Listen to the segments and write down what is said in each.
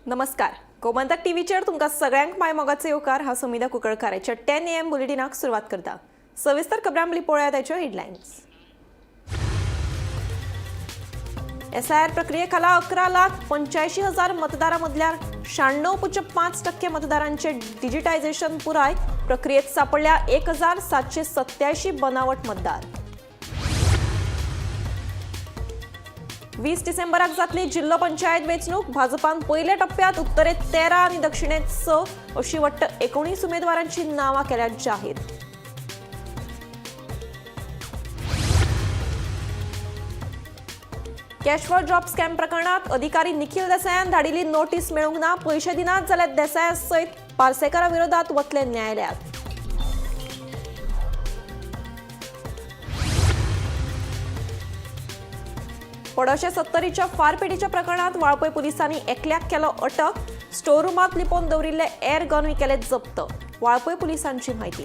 नमस्कार, गोमंतक टीव्हीचेर तुमकां सगळ्यांक माय मोगाचो येवकार. हांव सुमिधा कुंकळकाराच्या 10 एएम बुलेटिनाक सुरवात करता. सविस्तर खबरां पळोवया ताच्यो हेडलायन्स. एसआयआर प्रक्रिये खाला 11,85,000 मतदारां मदल्या 96.5% मतदारांचे डिजिटायझेशन पुराय. प्रक्रियेत सापडल्या 1787 बनावट मतदार. 20 डिसेंबराक जातली जिल्लो पंचायत वेंचणूक. भाजपान पयल्या टप्प्यात उत्तरेत 13 आनी दक्षिणेत 6 अशी वट्ट 19 उमेदवारांची नांवां केल्यात जाहीर. कॅश फॉर जॉब स्कॅम प्रकरणात अधिकारी निखील देसायान धाडिल्ली नोटीस मेळूंक ना. पयशे दिनात जाल्यार देसाया सयत पार्सेकारा विरोधात वतले न्यायालयात. पडोशे सत्तरीच्या फारपेटीच्या प्रकरणात वाळपय पोलिसांनी एकल्याक केलो अटक. स्टोर रुमात लिपोवन दवरिल्ले एअर गनूय केले जप्त. वाळपय पोलिसांची माहिती.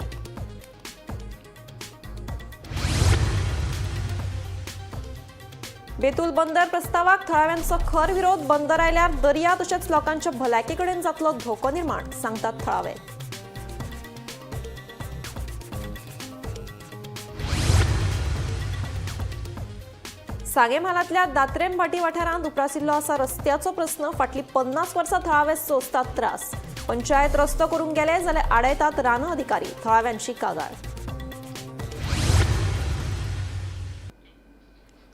बेतूल बंदर प्रस्तावाक थळाव्यांचो खर विरोध. बंदर आयल्यार दर्या तशेंच लोकांच्या भलायके कडेन जातलो धोको निर्माण, सांगतात थळावे. सांगें म्हालांतल्या दात्रेम भाटी वाठारांत उप्रासिल्लो आसा रस्त्याचो प्रस्न. फाटलीं 50 वर्सां थळावे सोंसतात त्रास. पंचायत रस्तो करूंक गेले जाल्यार आडायतात रान अधिकारी, थळाव्यांची कागाळ.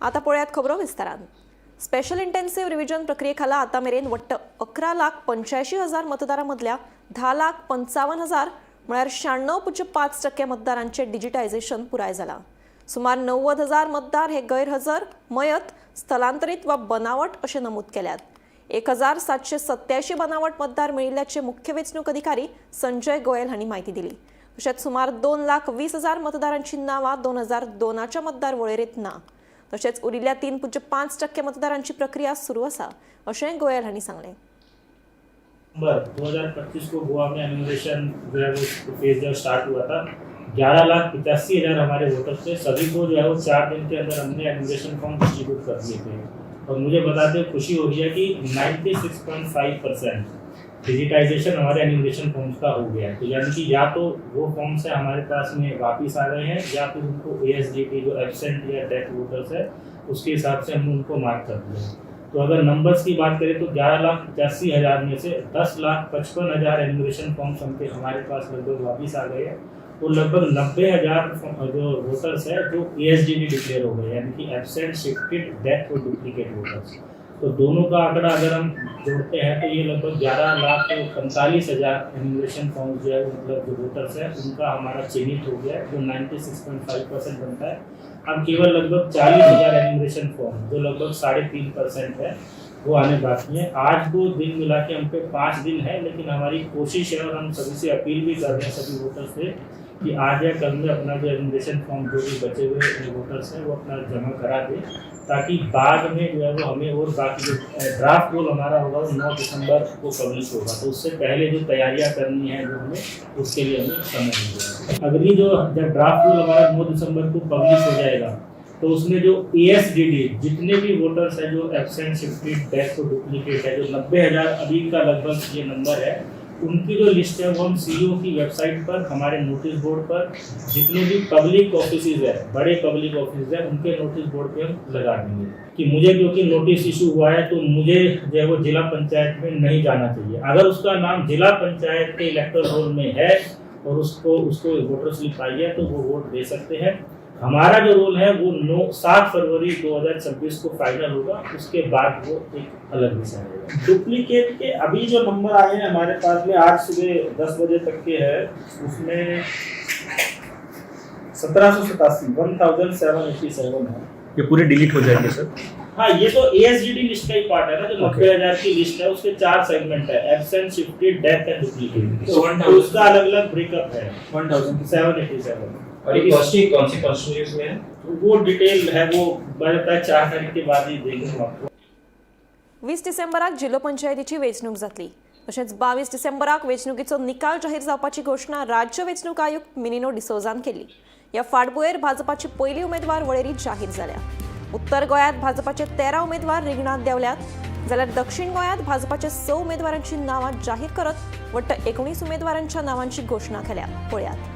आता पळयात खबरो विस्तारान. स्पेशल इंटेन्सिव्ह रिव्हिजन प्रक्रिये खाला आता मेरेन वट्ट 11,85,000 मतदारां मदल्या 10,55,000 म्हळ्यार 96.5% मतदारांचे डिजिटायझेशन पुराय जाला. सुमार 90,000 मतदार हे गैरहजर, मयत, स्थलांतरीत वा बनावट अशें नमूद केल्यात. 1787 बनावट मतदार मेळिल्ल्याचे मुख्य वेंचणूक अधिकारी संजय गोयल हांणी म्हायती दिली. तशेंच सुमार 2,20,000 मतदारांची नांवां 2002च्या मतदार वळेरेंत ना. तशेंच उरिल्ल्या 3.5% मतदारांची प्रक्रिया सुरू आसा अशेंय गोयल हांणी सांगलें. नवंबर 2025 को गोवा में एन्यूमरेशन जो है वो फेज जो स्टार्ट हुआ था, 11,85,000 हमारे वोटर्स थे. सभी को जो है वो 4 दिन के अंदर हमने एन्यूमरेशन फॉर्म डिस्ट्रीब्यूट कर दिए थे और मुझे बताते हुए खुशी हो रही है कि 96.5% डिजिटाइजेशन हमारे एन्यूमरेशन फॉर्म्स का हो गया है. तो यानी कि या तो वो फॉर्म्स है हमारे पास में वापस आ गए हैं या फिर उनको एएसडीटी जो एबसेंट या डेथ वोटर्स है, उसके हिसाब से हमने उनको मार्क कर दिया है. तो अगर नंबर्स की बात करें तो 11,85,000 में से 10,55,000 एन्यूमरेशन फॉर्म्स हमके हमारे पास लगभग वापस आ गए हैं. तो लगभग 90,000 जो वोटर्स है जो एएसडीडी डिक्लेयर हो गए, यानी कि एबसेंट, शिफ्टेड, डेथ और डुप्लीकेट वोटर्स. तो दोनों का आंकड़ा अगर हम जोड़ते हैं तो ये लगभग 11,45,000 एन्यूमरेशन फॉर्म जो है, मतलब जो वोटर्स है, उनका हमारा चिन्हित हो गया है, जो 96.5% बनता है. अब केवल लगभग 40,000 एन्यूमरेशन फॉर्म, जो लगभग 3.5% है, वो आने बाकी है. आज को दिन मिला के हम पे 5 दिन है, लेकिन हमारी कोशिश है और हम सभी से अपील भी कर रहे हैं, सभी वोटर्स से, कि आज या कल में अपना जो एन्यूमरेशन फॉर्म जो भी बचे हुए वोटर्स हैं, वो अपना जमा करा दें, ताकि बाद में जो है वो हमें और बाकी जो ड्राफ्ट रोल हमारा होगा, वो 9 दिसंबर को पब्लिश होगा, तो उससे पहले जो तैयारियां करनी है जो हमें, उसके लिए हमें समय मिल जाएगा. अगली जो जब ड्राफ्ट रोल हमारा 9 दिसंबर को पब्लिश हो जाएगा, तो उसमें जो एएसडीडी जितने भी वोटर्स हैं, जो एबसेंट, शिफ्टेड, डेथ और डुप्लीकेट है, जो 90,000 अभी का लगभग ये नंबर है, उनकी जो लिस्ट है वो हम सीईओ की वेबसाइट पर, हमारे नोटिस बोर्ड पर, जितने भी पब्लिक ऑफिस है, बड़े पब्लिक ऑफिस है, उनके नोटिस बोर्ड पे हम लगा देंगे कि मुझे क्योंकि नोटिस इशू हुआ है तो मुझे जो है वो जिला पंचायत में नहीं जाना चाहिए. अगर उसका नाम जिला पंचायत के इलेक्टोरल रोल में है और उसको उसको वोटर स्लिप आई है तो वो वोट दे सकते हैं. हमारा जो रोल है वो 9 7 फरवरी 2026 को फाइनल होगा. उसके बाद वो एक अलग विषय रहेगा. डुप्लीकेट के अभी जो नंबर आए हैं हमारे पास में, आज सुबह 10 बजे तक के है, उसमें 1787, 1787 है. ये पूरे डिलीट हो जाएंगे सर? हाँ, ये तो एएसडीडी लिस्ट का ही पार्ट है ना. जो 90,000 की लिस्ट है, उसके चार segment Hai, absent, shifted, death and duplicate. तो उसका अलग अलग ब्रेकअप है. 1000 787. और ये कौन सी कॉन्स्टिट्यूंसी में है? तो वो डिटेल है, वो लगता है 4 तारीख के बाद ही देंगे हम आपको. 20 डिसेंबराक जिल्लो पंचायतीची वेंचणूक जातली. तशेंच 22 डिसेंबराक वेंचणुकीचो निकाल जाहीर जावपाची घोशणा राज्य वेंचणूक आयुक्त मिनिनो डिसोजान केली. ह्या फाटभुंयेर भाजपाची पयली उमेदवार वळेरी जाहीर जाल्या. उत्तर गोंयांत भाजपाचे 13 उमेदवार रिंगणांत देंवल्यात, जाल्यार दक्षिण गोंयांत भाजपाच्या 6 उमेदवारांची नांवां जाहीर करत वट्ट 19 उमेदवारांच्या नावांची घोशणा केल्या. पळयात.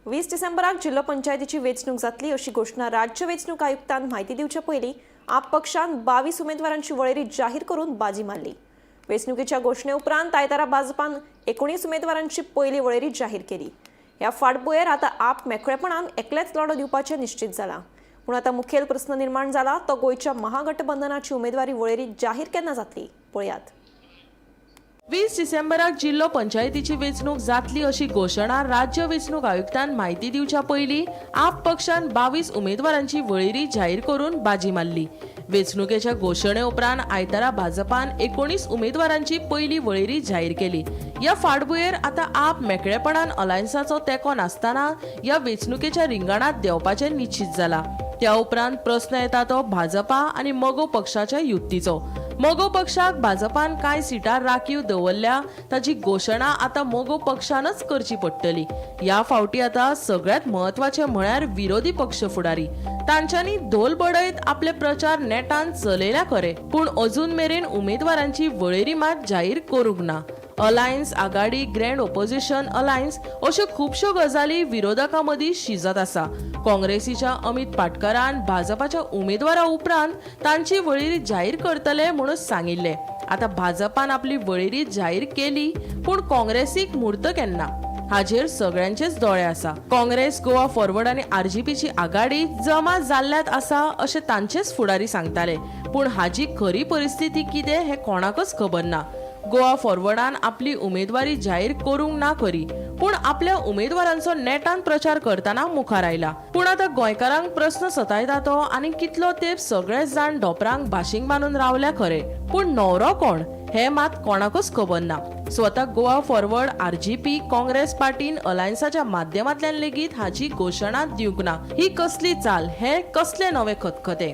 वीस डिसेंबराक जिल्लो पंचायतीची वेंचणूक जातली अशी घोशणा राज्य वेंचणूक आयुक्तान म्हायती दिवचे पयलीं आप पक्षान 22 उमेदवारांची वळेरी जाहीर करून बाजी मारली. वेंचणुकेच्या घोशणे उपरांत आयतारा भाजपान 19 उमेदवारांची पयली वळेरी जाहीर केली. ह्या फाटभुंयेर आतां आप मेकळेपणान एकलेच लढो दिवपाचें निश्चित जाला. पूण आतां मुखेल प्रस्न निर्माण जाला तो गोंयच्या महागठबंधनाची उमेदवारी वळेरी जाहीर केन्ना जातली पळयात. 20 डिसेंबराक जिल्लो पंचायतीची वेंचणूक जातली अशी घोशणा राज्य वेंचणूक आयुक्तान म्हायती दिवच्या पयलीं आप पक्षान 22 उमेदवारांची वळेरी जाहीर करून बाजी मारली. वेंचणुकेच्या घोशणे उपरांत आयतारा भाजपान 19 उमेदवारांची पयली वळेरी जाहीर केली. ह्या फाटभुंयेर आतां आप मेकळेपणान अलायन्साचो तेंको नासतना ह्या वेंचणुकेच्या रिंगणांत देंवपाचें निश्चित जाला. त्या उपरांत प्रस्न येता तो भाजपा आनी मगो पक्षाच्या युतीचो. मगो पक्षाक भाजपान कांय सिटां राखीव दवरल्या ताची घोशणा आतां मगो पक्षानच करची पडटली. ह्या फावटी आतां सगळ्यांत म्हत्वाचें म्हळ्यार विरोधी पक्ष फुडारी तांच्यांनी धोल बडयत आपले प्रचार नेटान चलयल्या खरे, पूण अजून मेरेन उमेदवारांची वळेरी मात जाहीर करूंक ना. अलायन्स, आघाडी, ग्रँड ओपोजिशन अलायन्स अश्यो खुबश्यो गजाली विरोधकां मदीं शिजत आसा. काँग्रेसीच्या अमित पाटकरान भाजपाच्या उमेदवारा उपरांत तांची वळेरी जाहीर करतले म्हणून सांगिल्लें. आतां भाजपान आपली वळेरी जाहीर केली, पूण काँग्रेसीक म्हूर्त केन्ना हाजेर सगळ्यांचेच दोळे आसा. काँग्रेस, गोवा फॉरवर्ड आनी आरजीपीची आघाडी जमा जाल्ल्यात आसा अशें तांचेच फुडारी सांगताले, पूण हाजी खरी परिस्थिती कितें हें कोणाकच खबर ना. गोवा फॉरवर्डान आपली उमेदवारी जाहीर करूंक ना खरी, पूण आपल्या उमेदवारांचो नेटान प्रचार करतना मुखार आयला. पूण आतां गोंयकारांक प्रस्न सतायता तो आनी कितलो तेंप सगळे जाण धोपरांक भाशींग बांदून रावल्या खरे, पूण न्हवरो कोण हें मात कोणाकच खबर ना. स्वता गोवा फॉरवर्ड, आरजीपी, काँग्रेस पार्टीन अलायन्साच्या माध्यमांतल्यान लेगीत हाची घोशणा दिवंक ना. ही कसली चाल, हें कसलें नवें खतखतें?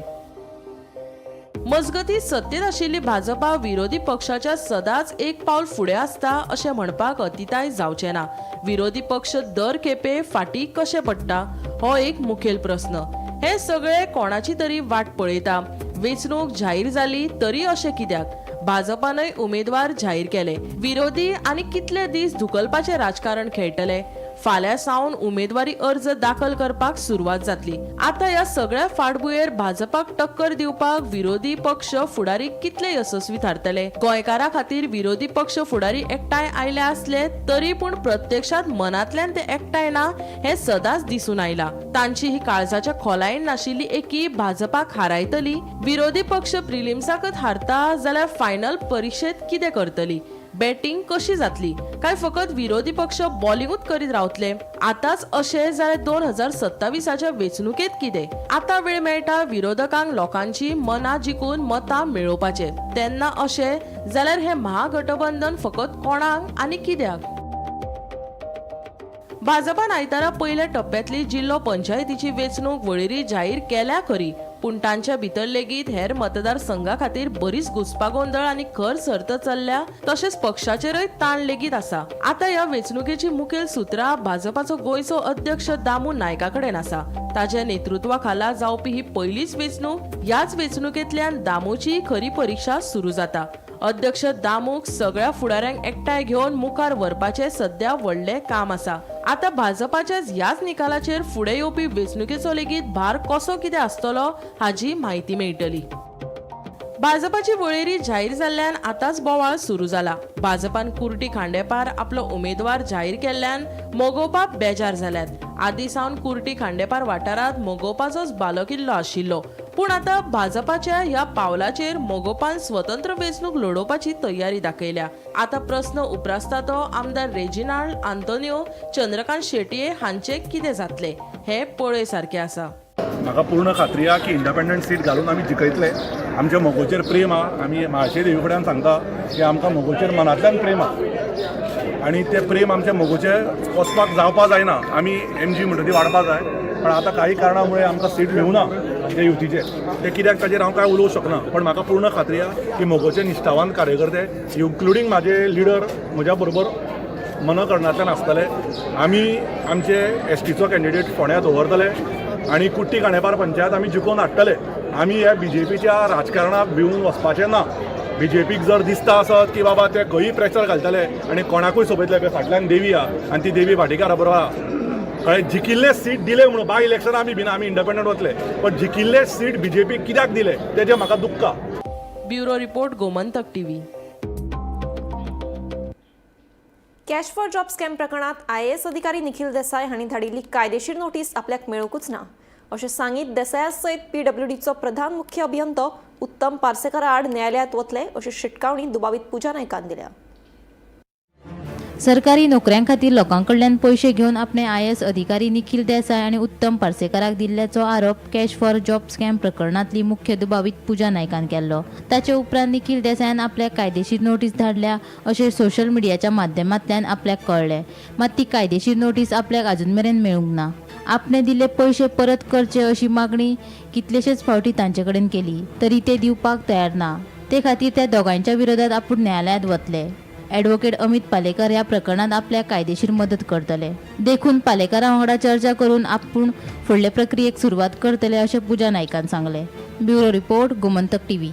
मजगतीं सत्तेत आशिल्ली भाजपा विरोधी पक्षाच्या सदांच एक पावल फुडें आसता अशें म्हणपाक अतिताय जावचें ना. विरोधी पक्ष दर खेपे फाटीं कशें पडटा हो एक मुखेल प्रस्न. हे सगळे कोणाची तरी वाट पळयता. वेंचणूक जाहीर जाली तरी अशें कित्याक? भाजपानय उमेदवार जाहीर केले. विरोधी आनी कितले दीस धुकलपाचें राजकारण खेळटले? फाल्यां सावन उमेदवारी अर्ज दाखल करपाक सुरवात जातली. आतां ह्या सगळ्या फाटभुंयेर भाजपाक टक्कर दिवपाक विरोधी पक्ष फुडारी कितले येसस्वी थारतले? गोंयकारां खातीर विरोधी पक्ष फुडारी एकठांय आयले आसले तरी पूण प्रत्यक्षांत मनांतल्यान ते एकठांय ना हें सदांच दिसून आयलां. तांची ही काळजाच्या खोलायेन नाशिल्ली एकी भाजपाक हारायतली? विरोधी पक्ष प्रिलिम्साकच हारता जाल्यार फायनल परिक्षेत कितें करतली? बॅटिंग कशी जातली? काय फकत विरोधी पक्ष बॉलिंगूच करीत रावतले? आतांच अशें जाल्यार 2027च्या वेंचणुकेंत कितें? आतां वेळ मेळटा विरोधकांक लोकांची मनां जिखून मतां मेळोवपाचें, तेन्ना अशें जाल्यार हें महागठबंधन फकत कोणाक आनी कित्याक? भाजपान आयतारा पयल्या टप्प्यांतली जिल्लो पंचायतीची वेंचणूक वळेरी जाहीर केल्या खरी, पूण तांच्या भितर लेगीत हेर मतदारसंघा खातीर बरीच घुस्पागोंदळ आनी खर सर्त चल्ल्या. तशेंच पक्षाचेरय ताण लेगीत आसा. आतां ह्या वेंचणुकेची मुखेल सुत्रां भाजपाचो गोंयचो अध्यक्ष दामू नायका कडेन आसा. ताच्या नेतृत्वा खाला जावपी ही पयलीच वेंचणूक. ह्याच वेंचणुकेंतल्यान दामूची खरी परिक्षा सुरू जाता. अध्यक्ष दामूक सगळ्या फुडाऱ्यांक एकठांय घेवन मुखार व्हरपाचें सध्या व्हडलें काम आसा. आतां भाजपाच्याच ह्याच निकालाचेर फुडें येवपी वेंचणुकेचो लेगीत भार कसो कितें आसतलो हाजी म्हायती मेळटली. भाजपाची वळेरी जाहीर जाल्ल्यान आतांच बोवाळ सुरू जाला. भाजपान कुर्टी खांडेपार आपलो उमेदवार जाहीर केल्ल्यान मगोपा बेजार जाल्यात. आदीं सावन कुर्टी खांडेपार वाठारांत मगोपाचोच बालोकिल्लो आशिल्लो, पूण आतां भाजपाच्या ह्या पावलाचेर मगोपान स्वतंत्र वेंचणूक लडोवपाची तयारी दाखयल्या. आतां प्रस्न उप्रासता तो आमदार रेजिनाल्ड आंतोनियो, चंद्रकांत शेटये हांचें कितें जातलें हें पळय सारकें आसा. म्हाका पूर्ण खात्री आहा की इंडिपेंडंट सीट घालून आमी जिखयतले. आमच्या मगोचेर प्रेम आहा. आमी म्हाळशे देवी कडेन सांगता की आमकां मगोचेर मनांतल्यान प्रेम आहा आनी तें प्रेम आमच्या मगोचेर वचपाक जावपा जायना. आमी एमजी म्हणटा ती वाडपा जाय. पण आतां काही कारणां मुळे आमकां सीट मेळूना ते युतीचे, ते कित्याक ताजेर हांव कांय उलोवंक शकना. पण म्हाका पूर्ण खात्री आहा की मगोचे निश्ठावान कार्यकर्ते इन्क्लुडींग म्हाजे लिडर म्हज्या बरोबर मनकरणांतल्यान आसतले. आमी आमचे एसटीचो कॅन्डिडेट फोंड्या दवरतले आनी कुट्टी खांडेपार पंचायत आमी जिखोवन हाडटले. आमी ह्या बीजेपीच्या राजकारणाक भिवून वचपाचें ना. बीजेपीक जर दिसता आसत की बाबा ते खंयूय प्रेशर घालतले आनी कोणाकूय सोबयतले, पळय फाटल्यान देवी आहा आनी ती देवी भाटीकारा बरोबर आहा. कळ्ळें? जिखिल्ले सीट दिले म्हणून बाय इलेक्शन आमी भिना, आमी इंडिपेंडंट वतले, पण जिखिल्ले सीट बीजेपीक कित्याक दिले तेजें म्हाका दुख्ख आहा. Bureau report, Gomantak TV. Cash for job scam प्रकरणात आयएएस अधिकारी निखील देसाय हांणी धाडिल्ली कायदेशीर नोटीस आपल्याक मेळूंकच ना अशें सांगीत देसाया सयत पीडब्ल्यूडीचो प्रधान मुख्य अभियंतो उत्तम पार्सेकरा आड न्यायालयांत वतले अशी शिटकावणी दुबावीत पुजा नायकान दिल्या. सरकारी नोकऱ्यां खातीर लोकां कडल्यान पयशे घेवन आपणे आयएएस अधिकारी निखील देसाय आनी उत्तम पार्सेकाराक दिल्ल्याचो आरोप कॅश फॉर जॉब स्कॅम प्रकरणांतली मुख्य दुबावीत पुजा नायकान केल्लो. ताचे उपरांत निखील देसायान आपल्याक कायदेशीर नोटीस धाडल्या अशें सोशल मिडियाच्या माध्यमांतल्यान आपल्याक कळ्ळें. मात ती कायदेशीर नोटीस आपल्याक अजून मेरेन मेळूंक ना. आपणे दिल्ले पयशे परत करचे अशी मागणी कितलेशेच फावटी तांचे कडेन केली तरी ते दिवपाक तयार ना. ते खातीर त्या दोगांयच्या विरोधात आपूण न्यायालयांत वतले. ॲडव्होकेट अमित पालेकर ह्या प्रकरणात आपल्याक कायदेशीर मदत करतले, देखून पालेकरा वांगडा चर्चा करून आपूण फुडले प्रक्रियेक सुरवात करतले अशें पुजा नायकान सांगलें. Bureau report, Gomantak TV.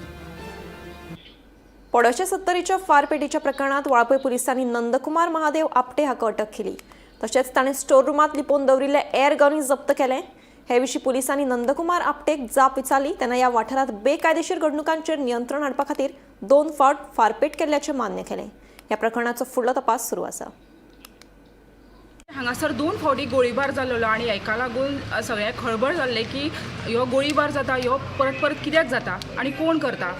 पडोशे सत्तरीच्या फारपेटीच्या प्रकरणात वाळपय पुलिसांनी नंदकुमार महादेव आपटे हाका अटक केली. तशेंच ताणें स्टोर रुमांत लिपोवन दवरिल्ले एअर गनूय जप्त केले. हे विशीं पुलिसांनी नंदकुमार आपटेक जाप विचारली तेन्ना ह्या वाठारांत बेकायदेशीर घडणुकांचेर नियंत्रण हाडपा खातीर 2 फावट फारपेट केल्ल्याचें मान्य केलें. ह्या प्रकरणाचो फुडलो तपास सुरू आसा. हांगासर 2 फावटी गोळीबार जाल्लो आनी हेका लागून सगळ्यांक खळबळ जाल्लें की ह्यो गोळीबार जाता ह्यो परत परत कित्याक जाता आनी कोण करता.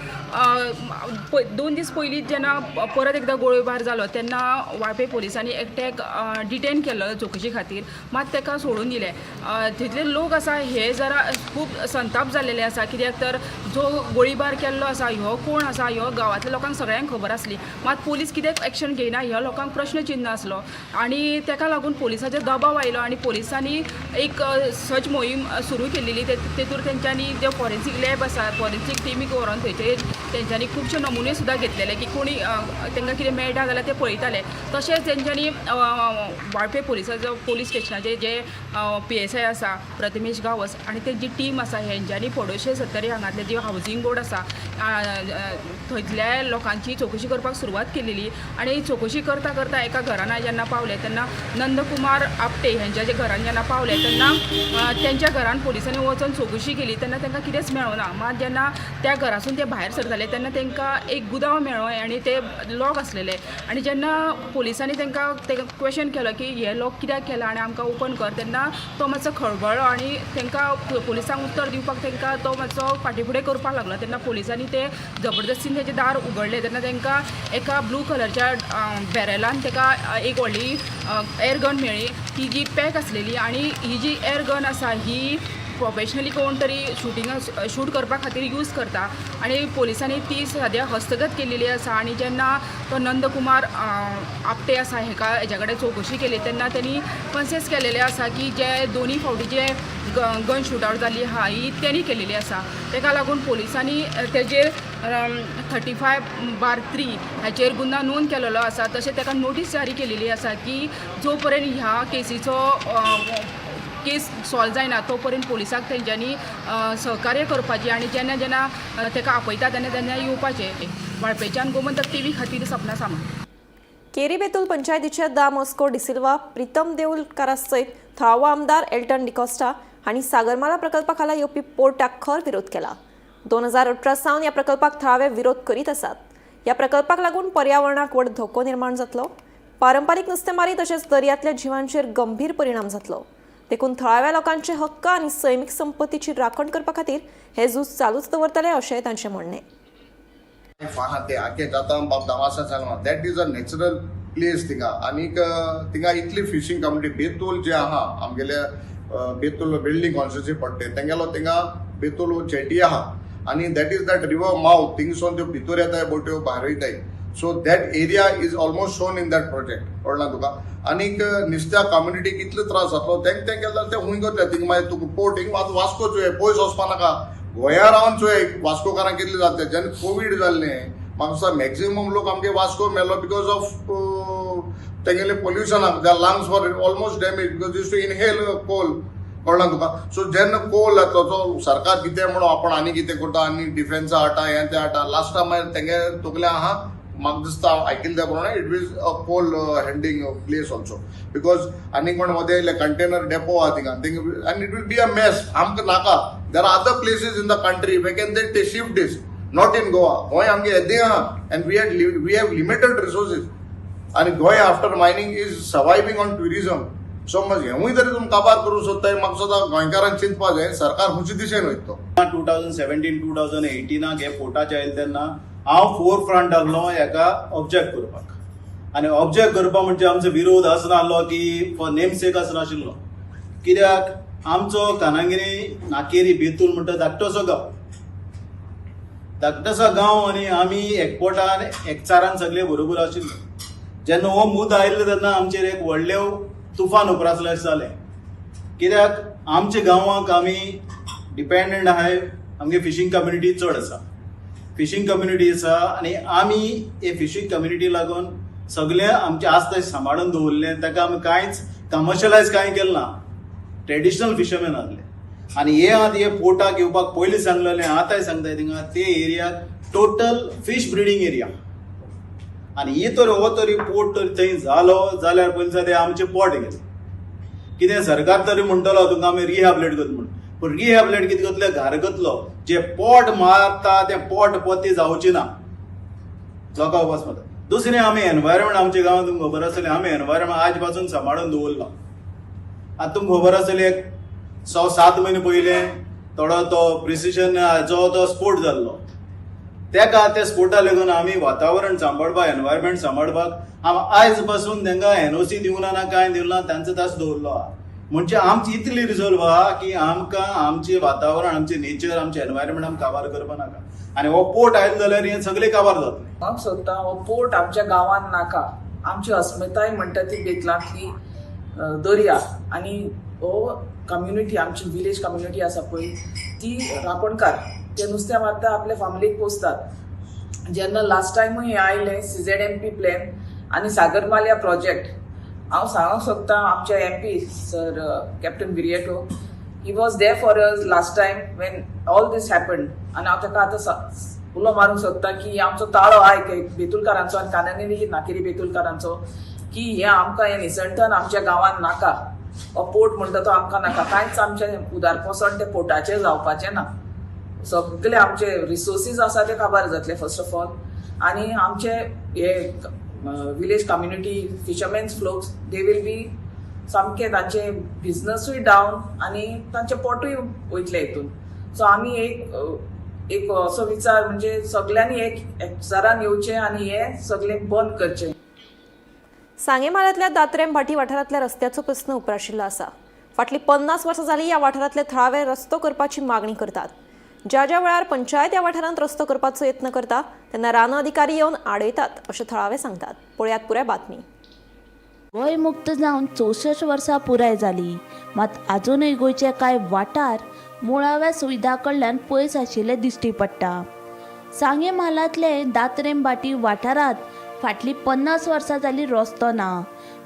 2 दीस पयलीं जेन्ना परत एकदां गोळीबार जालो तेन्ना वाळपय पोलिसांनी एकट्याक डिटेन केल्लो चवकशी खातीर, मात ताका सोडून दिलें. तितले लोक आसा हे जरा खूब संताप जाल्लेले आसा, कित्याक तर जो गोळीबार केल्लो आसा ह्यो कोण आसा ह्यो गांवांतल्या लोकांक सगळ्यांक खबर आसली, मात पोलीस कित्याक एक्शन घेयना ह्या लोकांक प्रश्न चिन्न आसलो आनी ताका लागून पोलिसाचेर दबाव आयलो आनी पोलिसांनी एक सर्च मोहीम सुरू केलेली. तेतूर तेंच्यांनी जे फॉरेन्सीक लॅब आसा फॉरेन्सीक टिमीक व्हरोन थंयचे तेंच्यांनी खुबशे नमुने सुद्दां घेतलेले की कोणी तांकां कितें मेळटा जाल्यार ते पळयताले. तशेंच तेंच्यांनी वाळपय पोलिसाचो पोलीस स्टेशनाचे जे PSI आसा प्रथमेश गांवस आनी तेंची टीम आसा हेंच्यांनी पडोशे सत्तरी हांगातले जी हावजींग बोर्ड आसा थंयतल्या लोकांची चवकशी करपाक सुरवात केलेली आनी चवकशी करता करता एका घरान जेन्ना पावले तेन्ना नंदकुमार आपटे हेंच्या जे घरान जेन्ना पावले तेन्ना तेंच्या घरान पोलिसांनी वचून चवकशी केली तेन्ना तांकां कितेंच मेळना. मात जेन्ना त्या घरासून ते भायर सरताले तेन्ना तांकां एक गुदांव मेळ्ळो आनी ते लॉक आसलेले आनी जेन्ना पोलिसांनी तांकां क्वेशन केलो की हे लॉक कित्याक केला आनी आमकां ओपन कर तेन्ना तो मातसो खळबळ्ळो आनी तांकां पोलिसांक उत्तर दिवपाक तांकां तो मातसो फाटीं फुडें करपाक लागलो. तेन्ना पोलिसांनी ते जबरदस्तीन तेजें दार उगडलें तेन्ना तांकां एका ब्लू कलरच्या बॅरलान ताका एक व्हडली एअर गन मेळ्ळी, ती जी पॅक आसलेली आनी ही जी एअर गन आसा ही प्रोफेशनली कोण तरी शुटिंगा शूट करपा खातीर यूज करता आनी पोलिसांनी ती सद्या हस्तगत केलेली आसा. आनी जेन्ना तो नंदकुमार आपटे आसा हेका हेज्या कडेन चवकशी केली तेन्ना तेणी कन्सेस केलेलें आसा की जे दोनी फावटी जे गन शूट आवट जाल्ली आहा ही तेणी केलेली आसा. तेका लागून पोलिसांनी तेजेर 35/3 हाचेर गुन्यांव नोंद केलेलो आसा. तशें ताका नोटीस जारी केलेली आसा की जो पर्यंत ह्या केसीचो केस सॉल्व जायना तो पर्यंत पोलिसांक तेंच्यांनी सहकार्य करपाचें आनी जेन्ना जेन्ना ताका आपयता तेन्ना तेन्ना येवपाचें. वाळपयच्यान गोमंतक टीव्ही खातीर सपना सामंत. केरी बेतूल पंचायतीचे दा मॉस्को डिसिल्वा, प्रितम देऊलकारा सयत थळावो आमदार एल्टन डिकॉस्टा हांणी सागरमाला प्रकल्पा खाला येवपी पोर्टाक खर विरोध केला. 2018 सावन ह्या प्रकल्पाक थळावे विरोध करीत आसात. ह्या प्रकल्पाक लागून पर्यावरणाक व्हड धोको निर्माण जातलो. पारंपारीक नुस्तेमारी तशेंच दर्यांतल्या जिवांचेर गंभीर परिणाम जातलो. देखून थळाव्या लोकांचे हक्क आनी सैमीक संपत्तीची राखण करपा खातीर हे झूज चालूच दवरतले अशें तांचें म्हणणें. आहा ते आखे जाता बाब दामासा सांगला that is a natural place थिंगा आनीक थिंगा इतली फिशींग कम्युनिटी बेतूल जे आहा आमगेले बेतूल बिल्डींग कॉन्स्टिट्युन्सी पडटे तेंगेलो थिंगा बेतूल जेटी आहा आनी that is that river mouth थिंगसोन त्यो भितर येताय बोट्यो भायर वयताय. So that area is almost shown in that project, कळ्ळा तुका. आनीक नुस्त्या कम्युनिटीक कितलो त्रास जातलो तेंक तें केलें जाल्यार ते हुंय करतले. थिंगा मागीर तुका पोर्ट हिंग आतां वास्को चोय, पयस वचपा नाका, गोंया रावन चोय वास्कोकारांक कितले जातले. जेन्ना कोवीड जाल्लें म्हाका दिसता मॅक्झिमम लोक आमगे वास्को मेलो because of तेंगेले पोल्युशनाक. Their lungs were almost damage because used to inhale coal, कळ्ळें तुका. सो जेन्ना कोल येतलो तो सरकार कितें म्हणून आपूण आनी कितें करता आनी डिफेन्सा हाडटा हें तें हाडटा, लास्टा मागीर तेंगे तकले आहा म्हाका दिसता आयकिल्ल्या त्या प्रमाणे it is a coal handing place also because आनी कोण मदें येयले कंटेनर डेपो आहा थिंगा थिंगा आनी it will be a mess. आमकां नाका. There are other places in the country we can they shift this, not in Goa. Goa आमगे येदें आहा and we have limited resources आनी Goa after mining is surviving on tourism. So मागीर हेंवूय तरी तुमी काबार करूंक सोदताय, म्हाका दिसता गोंयकारांक चिंतपा जाय सरकार खंयचे दिशेन वयता तो. 2017 2018 हे पोर्टाचे आयले तेन्ना हांव फोर फ्रंट आहलो हेका ऑब्जेक्ट करपाक. आनी ऑब्जेक्ट करपाक म्हणजे आमचो विरोध आसनासलो की फॉर नेम सेक आसनाशिल्लो, कित्याक आमचो कानागिरी नाकेरी बेतूल म्हणटा धाकटोसो गांव, धाकटोसो गांव आनी आमी एकवटान एकचारान सगळे बरोबर आशिल्ले. जेन्ना हो मुद्दो आयलो तेन्ना आमचेर एक व्हडलें तुफान उप्रासलें अशें जालें, कित्याक आमच्या गांवाक आमी डिपेंडंट आहाय, आमगे फिशींग कम्युनिटी चड आसा, फिशींग कम्युनिटी आसा आनी आमी हे फिशींग कम्युनिटी लागून सगळें आमचें आस्ता सांबाळून दवरलें. ताका आमी कांयच कमर्शलायज कांय केलें ना, ट्रेडिशनल फिशरमॅन आहले. आनी हे आतां हे पोर्टाक येवपाक पयलीं सांगलेलें, आतांय सांगता थिंगा ते एरियाक टोटल फीश ब्रिडींग एरिया आनी ही तर हो तरी पोर्ट तर थंय जालो जाल्यार पयलीं ते आमचें पोट गेलें. कितें सरकार तरी म्हणटलो तुमकां आमी रिहॅबिलेट करता म्हूण, पूण रिहॅबिलेट कितें करतले, घार करतलो, जे पोट मारता तें पोट पोती जावची ना लोकां उपास मारता. दुसरें आमी एनवायरमेंट आमच्या गांवांत तुमकां खबर आसतलें आमी एनवायरमेंट आज पासून सांबाळून दवरलां. आतां तुमकां खबर आसतलें एक 6-7 म्हयने पयलें थोडो तो प्रिसिशन जो तो स्पोर्ट जाल्लो तेका त्या स्पोर्टा लागून आमी वातावरण सांबाळपाक एनवायरमेंट सांबाळपाक आमी आयज पासून तांकां एनओसी दिवना ना कांय दिवना, तांचो तास दवरलो आहा. म्हणजे आमची इतली रिजॉल्व आहा की आमकां आमचें वातावरण आमचें नेचर आमचें एनवायरमेंट आमकां काबार करपा नाका. आनी हो पोर्ट आयलो जाल्यार हें सगळें काबार जातलें. हांव सोदता हो पोर्ट आमच्या गांवांत नाका. आमची अस्मिताय म्हणटा ती बेतलांतली दर्या आनी हो कम्युनिटी आमची विलेज कम्युनिटी आसा पळय ती रापणकार, ते नुस्तें मारता आपल्या फामिलीक पोसतात. जेन्ना लास्ट टायमूय हें आयलें CZMP plan आनी सागरमाल्या प्रोजेक्ट, हांव सांगूंक सोदता आमच्या MP sir captain Viriato, he was there for us last time when all this happened. आनी हांव ताका आतां उलो मारूंक सोदता की आमचो ताळो आयक बेतुलकारांचो आनी कानागिरी नाकेरी बेतुलकारांचो की हें आमकां हें निसणटन आमच्या गांवांत नाका, हो पोर्ट म्हणटा तो आमकां नाका, कांयच आमचें उदारपोसण तें पोर्टाचेर जावपाचें ना. सगळे आमचे रिसोर्सीस आसा ते काबार जातले फर्स्ट ऑफ ऑल आनी आमचे हे village community fishermen's folks they will be सामके तांचे बिजनसूय डावन आनी तांचे पोटूय वयतले हितून. सो आमी एक एक असो विचार म्हणजे सगळ्यांनी एक एकचारान येवचें आनी हें सगळें बंद करचें. सांगे म्हालांतल्या दात्रेम भाटी वाठारांतल्या रस्त्याचो प्रस्न उप्राशिल्लो आसा. फाटलीं 50 वर्सां जालीं ह्या वाठारांतले थळावे रस्तो करपाची मागणी करतात. ज्या ज्या वेळार पंचायत ह्या वाठारांत रस्तो करपाचो यत्न करता तेन्ना रान अधिकारी येवन आडयतात अशें थळावे सांगतात. पळयात पुराय बातमी. गोंय मुक्त जावन 64 वर्सां पुराय जाली, मात आजुनूय गोंयचे कांय वाठार मुळाव्या सुविधा कडल्यान पयस आशिल्ले दिश्टी पडटा. सांगे म्हालांतले दात्रेम भाटी वाठारांत फाटलीं 50 वर्सां जाली रस्तो ना.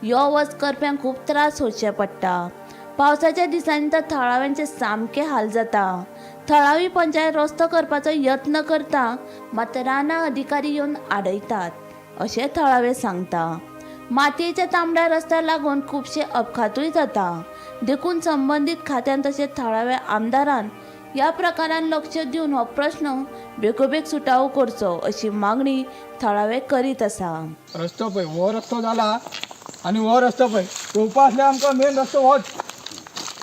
यो वच करप्यांक खूब त्रास सोंसचे पडटा. पावसाच्या दिसांनी तर थळाव्यांचे सामके हाल जाता. थळावी पंचायत रस्तो करपाचो यत्न करता, मात रानां अधिकारी येवन आडयतात अशें थळावे सांगता. मातयेच्या तांबड्या रस्त्याक लागून खुबशे अपघातूय जाता. देखून संबंदीत खात्यान तशेंच थळाव्या आमदारान ह्या प्रकारान लक्ष दिवन हो प्रश्न बेगोबेग सुटावो करचो अशी मागणी थळावे करीत आसा. रस्तो पळय, हो रस्तो जाला आनी हो रस्तो पळय येवपा आसल्यार आमकां मेन रस्तो होच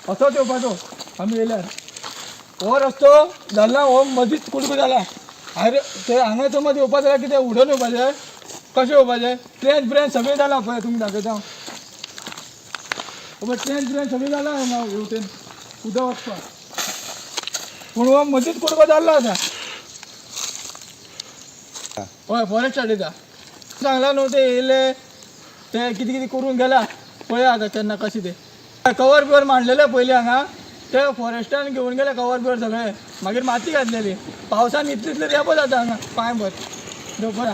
असोच येवपाचो. आमी येयल्यार हो रस्तो जाला, हो मदींच कुडको जाला. आरे ते हांगा समज येवपा जाल्यार कितें उडोवन येवपाचें, कशें येवपाचें? ट्रेन ब्रेन सगळें जाला पळय, तुमी दाखयता पळय, ट्रेन ब्रेन सगळें जाला हांगा हेवटेन उदक वचपाक, पूण हो मदींच कुडको जाल्लो आसा. हय, फॉरेस्ट हाडयता सांगला न्हू, ते येयले ते कितें कितें करून गेला. पळया आतां केन्ना कशें तें. कवर बिवर मांडलेले पयलीं हांगा, ते फॉरेस्टान घेवन गेले कवर बिवर सगळे, मागीर माती घातलेली. पावसान इतले इतले रेबो जाता हांगा पांय भर धोपरा.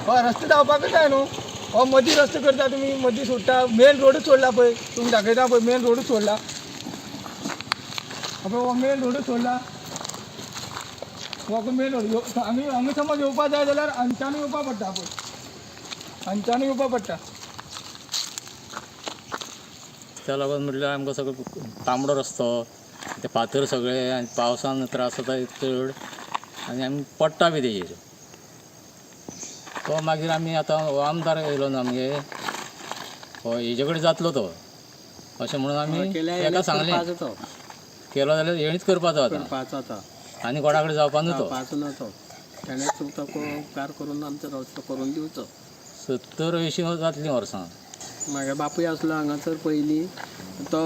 हय रस्ते जावपाकूच जाय न्हू. हो मदीं रस्तो करता तुमी, मदीं सोडटा, मेन रोडूच सोडला पळय, तुमी दाखयता पळय, मेन रोडूच सोडला पळय, हो मेन रोडूच सोडला. हो मेन रोड आमी हांगा समज येवपा जाय जाल्यार हांगच्यानूय येवपा पडटा पळय, हांगच्यानूय येवपा पडटा. त्या लागून म्हटल्यार आमकां सगळो तांबडो रस्तो, ते फातर सगळे आनी पावसान त्रास जाता चड आनी आमी पडटा बी तेजेर. तो मागीर आमी आतां हो आमदार येयलो न्हू आमगे, हो हेजे कडेन जातलो तो अशें म्हणून आमी तेका सांगलें. केलो जाल्यार हेणीच करपाचो आतां, आनी कोणा कडेन जावपा न्हू तो. ताणें तुमकां उपकार करून आमचो रस्तो करून दिवचो. 70-80 जातलीं वर्सां. म्हागे बापूय आसलो हांगासर पयलीं, तो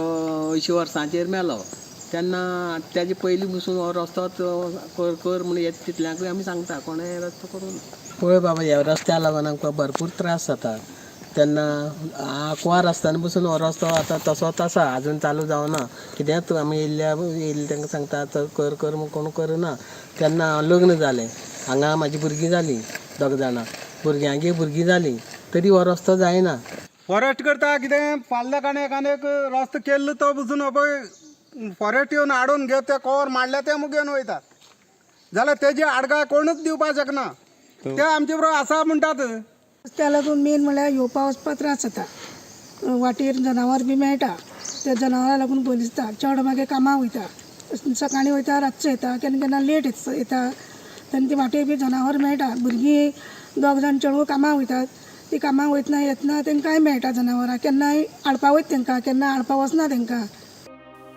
80 वर्सांचेर मेलो. तेन्ना तेजे पयलीं पसून हो रस्तो कर कर म्हूण येता तितल्यांकूय आमी सांगता, कोणें रस्तो करूं. पळय बाबा, ह्या रस्त्या लागून आमकां भरपूर त्रास जाता. तेन्ना आंकवार आसतना पसून हो रस्तो आतां तसोच आसा, आजून चालू जावना. कितेंच आमी येयल्ल्या येयल्ले तांकां सांगता कर कर म्हूण, कोण करना. तेन्ना हांव लग्न जालें, हांगा म्हाजी भुरगीं जालीं, दोग जाणां भुरग्यांगे भुरगीं जालीं, तरी हो रस्तो जायना. फॉरेस्ट करता कितें फाल्ल्या काणे एकान एक रस्तो केल्लो तो पसून पळय फॉरेस्ट येवन हाडून घेत ते कवर माडल्या ते मुगो घेवन वयतात, जाल्यार तेजी आडगाय कोणूच दिवपाक शकना. ते आमचे बरोबर आसा म्हणटात. रस्त्या लागून मेन म्हणल्यार येवपा वचपा त्रास जाता. वाटेर जनावर बी मेळटा, त्या जनावरां लागून भंय दिसता. चेडो मागीर कामाक वयता, सकाळीं वयता, रातचो येता, केन्ना केन्ना लेट येता. तेन्ना ती वाटेर बी जनावर मेळटा. भुरगीं दोग जाण चेडवां कामाक वयतात, ती कामाक वयतना येतना तेंकांय मेळटा जनावरां. केन्नाय हाडपा वयता तेंकां, केन्ना हाडपा वचना तेंकां.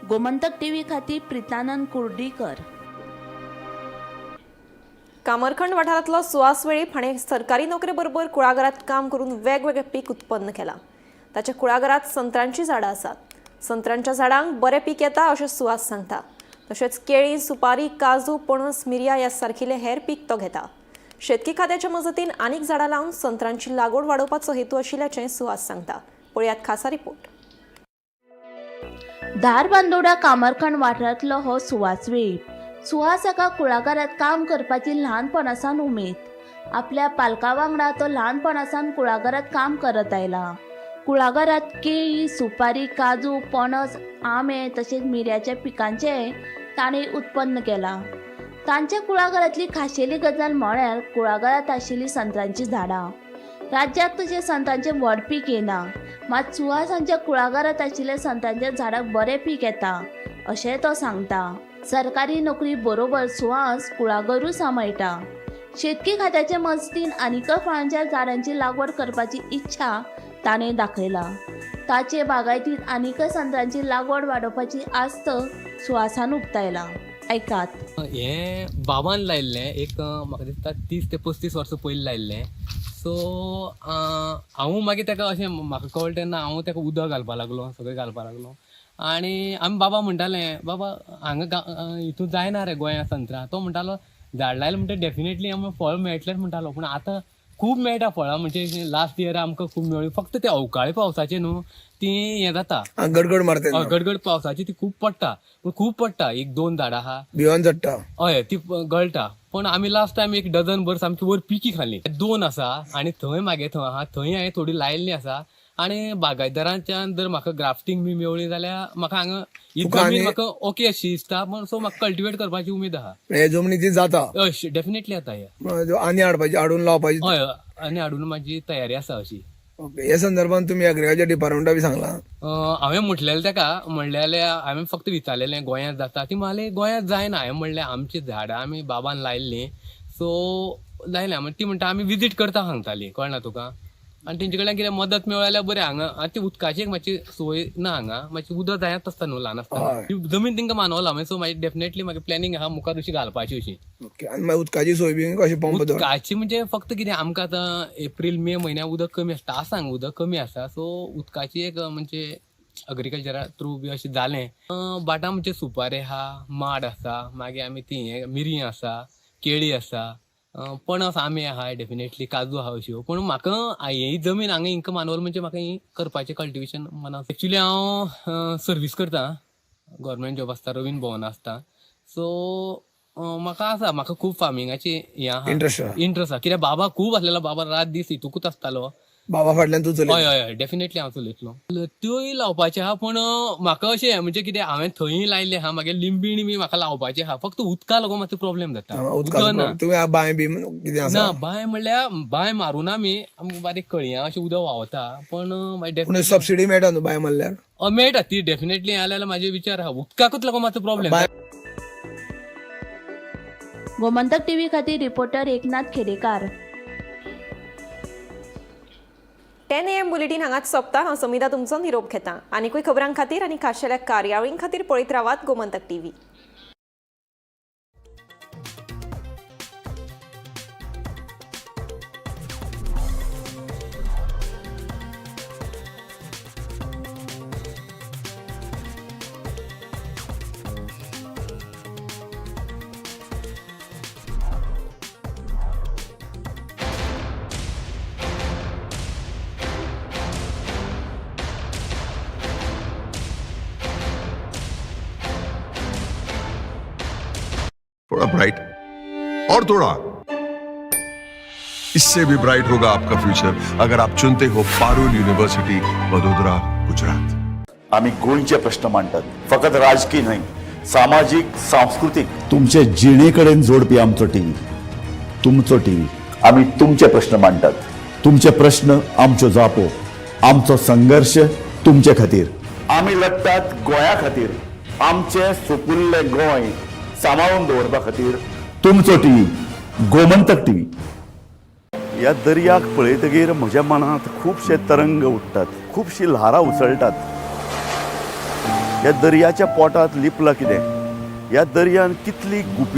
गोमंतक टीव्ही खातीर प्रितानंद कुर्डीकर. कामरखंड वाठारांतलो सुहास वेळीप हाणें सरकारी नोकरे बरोबर कुळागरांत काम करून वेगवेगळे पीक उत्पन्न केलां. ताच्या कुळागरांत संत्रांचीं झाडां आसात. संत्रांच्या झाडांक बरें पीक येता अशें सुहास सांगता. तशेंच केळीं, सुपारी, काजू, पणस, मिरयां ह्या सारकिले हेर पीक तो घेता. शेतकी खात्याच्या मजतीन आनीक झाडां लावन संत्रांची लागवड वाडोवपाचो हेतू आशिल्ल्याचें सुहास सांगता. पळयात खासा रिपोर्ट. धारबांदोडा कामरखंड वाठारांतलो हो सुहास वेळीप. सुहास हाका कुळागरांत काम करपाची ल्हानपणासावन उमेद. आपल्या पालका वांगडा तो ल्हानपणासावन कुळागरांत काम करत आयला. कुळागरांत केळी, सुपारी, काजू, पणस, आंबे तशेंच मिरयाच्या पिकांचें ताणें उत्पन्न केलां. तांच्या कुळागरांतली खाशेली गजाल म्हळ्यार कुळागरांत आशिल्लीं संत्रांचीं झाडां. राज्यांत तशें संत्रांचें व्हड पीक येना, मात सुहास हांच्या कुळागरांत आशिल्ल्या संत्रांच्या झाडाक बरें पीक येता अशें तो सांगता. सरकारी नोकरी बरोबर सुहास कुळागरूय सांबाळटा. शेतकी खात्याचे मजतीन आनीक फळांच्या झाडांची लागवड करपाची इच्छा ताणें दाखयला. ताचे बागायतींत आनीक संत्रांची लागवड वाडोवपाची आस्त सुहासान उक्तायला. आयकात. हें बाबान लायिल्लें एक म्हाका दिसता 30 ते 35 वर्सां पयलीं लायिल्लें. सो हांव मागीर ताका अशें म्हाका कळ्ळें तेन्ना हांव ताका उदक घालपाक लागलो, सगळें घालपाक लागलो. आनी आमी बाबा म्हणटाले, बाबा हांगा हितून जायना रे गोंयांत संत्रां. तो म्हणटालो झाड लायलें म्हणटकीर डेफिनेटली आमकां फळ मेळटलेंच म्हणटालो. पूण आतां खूब मेळटा फळां, म्हणजे लास्ट इयर आमकां खूब मेळ्ळी. फक्त ते अवकाळी पावसाचे न्हू ती हें जाता, गडगड मारता, गडगड पावसाची ती खूब पडटा, पूण खूब पडटा. 1-2 झाडां आहा भिवन चडटा, हय ती गळटा. पण आमी लास्ट टायम 1 डझन भर सामकी वयर पिकी खाली. 2 आसा आनी थंय मागे थंय आहा, थंय हांवें थोडी लायिल्ली आसा. आनी बागायतदारांच्यान जर म्हाका ग्राफ्टींग बी मेवळी जाल्यार म्हाका हांगा ही जमीन म्हाका ओके अशी दिसता, पण सो म्हाका कल्टिवेट करपाची उमेद आहा. हे जमनी जाता, हय डेफिनेटली जाता. हे आनी हाडपाची, हाडून लावपाची, हय आनी हाडून म्हाजी तयारी आसा अशी. ओके, हे संदर्भात तुमी एग्रीकल्चर डिपार्टमेंटा बी सांगलां? हांवें म्हटलेलें ताका, म्हणलें हांवें फक्त विचारलेलें गोंयांत जाता, ती म्हणलें गोंयांत जायना. हांवें म्हणलें आमची झाडां आमी बाबान लायिल्लीं, सो लायल्या. ती म्हणटा आमी विजीट करता सांगताली, कळना तुका. आनी तेंचे कडल्यान कितें मदत मेळ्ळी जाल्यार बरें. हांगा आनी ती उदकाची एक मातशी सोय ना हांगा, मातशी उदक जायत आसता न्हू ल्हान आसतना, ती जमीन तांकां मानवला. मागीर सो मागीर डेफिनेटली मागीर प्लॅनिंग आहा मुखार अशी घालपाची अशी. ओके, आनी मागीर उदकाची सोय बी कशी पंप? उदकाची म्हणजे फक्त कितें आमकां आतां एप्रील मे म्हयन्याक उदक कमी आसता, आसा हांगा उदक कमी आसा. सो उदकाची एक म्हणजे एग्रीकल्चरा थ्रू बी अशें जालें. बाटा म्हणजे सुपारी आहा, माड आसा, मागीर आमी ती मिरयां आसा, केळी आसा, पणस आंबे आहाय डेफिनेटली, काजू आहा अश्यो. पूण म्हाका ही जमीन हांगा हिंका मानवल म्हणजे म्हाका ही करपाचें कल्टिवेशन मनात. एक्चुली हांव सर्वीस करता, गव्हर्मेंट जॉब आसता, रवींद्र भवन आसता. सो म्हाका आसा, म्हाका खूब फार्मिंगाची हें आहा, इंट्रस्ट आहा. इंट्रस्ट आहा. कित्याक बाबा खूब आसलेलो, बाबा रात दीस हितूकूच आसतालो. बाबा फाटल्यान तूं चलयता? हय हय हय, डेफिनेटली हांव चलयतलो. त्योय लावपाचें आहा, पूण म्हाका अशें म्हणजे कितें हांवें थंय लायल्लें आहा, मागीर लिंबीण बी म्हाका लावपाचें आहा. फक्त उदका लागून मातसो प्रॉब्लेम जाता. उदकाचो उदक ना. तुवें बांय बी कितें आसा? ना, बांय म्हणल्यार बांय मारूना आमी, आमकां बारीक कळयां अशें उदक व्हांवता. पण मागीर पूण सबसिडी मेळटा न्हू बांय मारल्यार? मेळटा ती डेफिनेटली. जाल्यार म्हाजे विचार आहा, उदकाकूच लागून मातसो प्रॉब्लेम. गोमंतक टीव्ही खातीर reporter Eknath Khedekar. 10 AM bulletin हांगाच सोंपता. हांव समिधा तुमचो निरोप घेता. आनीकूय खबरां खातीर आनी खाशेल्या कार्यावळीं खातीर पळयत रावात गोमंतक टीव्ही. थोड़ा ब्राइट और थोड़ा इससे भी ब्राइट होगा आपका फ्यूचर अगर आप चुनते हो पारुल यूनिवर्सिटी, वडोदरा, गुजरात. आमी गोंयचे प्रश्न मांडटात, फकत राजकीय न्हय, सामाजीक, सांस्कृतीक, तुमचे जिणे कडेन जोडपी आमचो टीव्ही, तुमचो टीव्ही. आमी तुमचे प्रश्न मांडटात, तुमचे प्रश्न आमच्यो जापो, आमचो संघर्श तुमचे खातीर. आमी लडटात गोंया खातीर, आमचें सुपुल्लें गोंय सांबाळून दवरपा खातीर. तुमचो टीव्ही, गोमंतक टीव्ही. ह्या दर्याक पळयतगीर म्हज्या मनांत खुबशे तरंग उठ्ठात, खुबशीं ल्हारां उसळटात. ह्या दर्याच्या पोटांत लिपलां कितें? ह्या दर्यान कितली गुपी